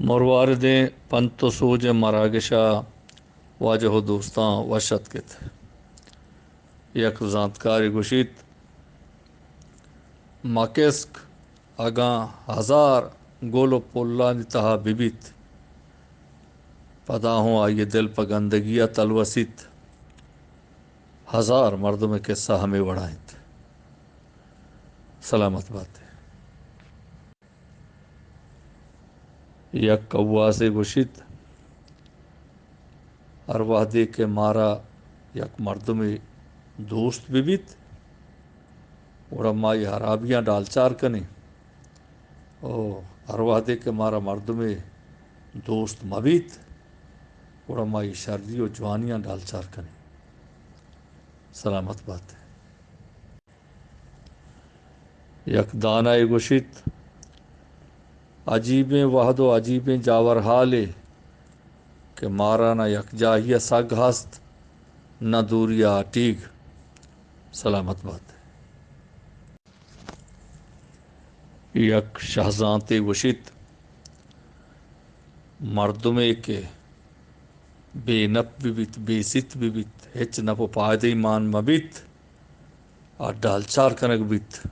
مرواردیں پنت و سوج ءِ مراگش ءَ واجہ و دوستاں وش اتک ات۔ یک زانتکارے گوشیت، مکسک اگاں ہزار گل و پلانی تہا بہ بیت، پدا ہوں آئی ءِ دل پہ گندگی ءَ تلوسیت۔ ہزار مردم ءِ قصہ ہمے وڑا انت۔ سلامت بات۔ یک کواسے گوشیت، ہر وہدے کہ مارا یک مردمے دوست بہ بیت، گڑا ما اے ہرابیاں ڈالچار کنیں۔ او ہر وہدے کہ مارا مردمے دوست مہ بیت، گڑا ما اے شری و جوانیاں ڈالچار کنیں۔ سلامت بات۔ یک دانائے گوشیت، عجیبیں وہد و عجیبیں جاور حالے کہ مارا نہ یکجاہی ءِ سگ ہست، نہ دوری ءِ آٹیگ۔ سلامت بات۔ یک شہزانتے گوشیت، مردمے کہ بے نپ بہ بیت، بے سیت بہ بیت، ہچ نپ و پائدہ مان مہ بیت، آ ڈالچار کنگ بیت،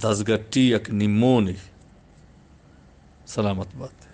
دزگٹی یک نیمونے۔ سلامت بات۔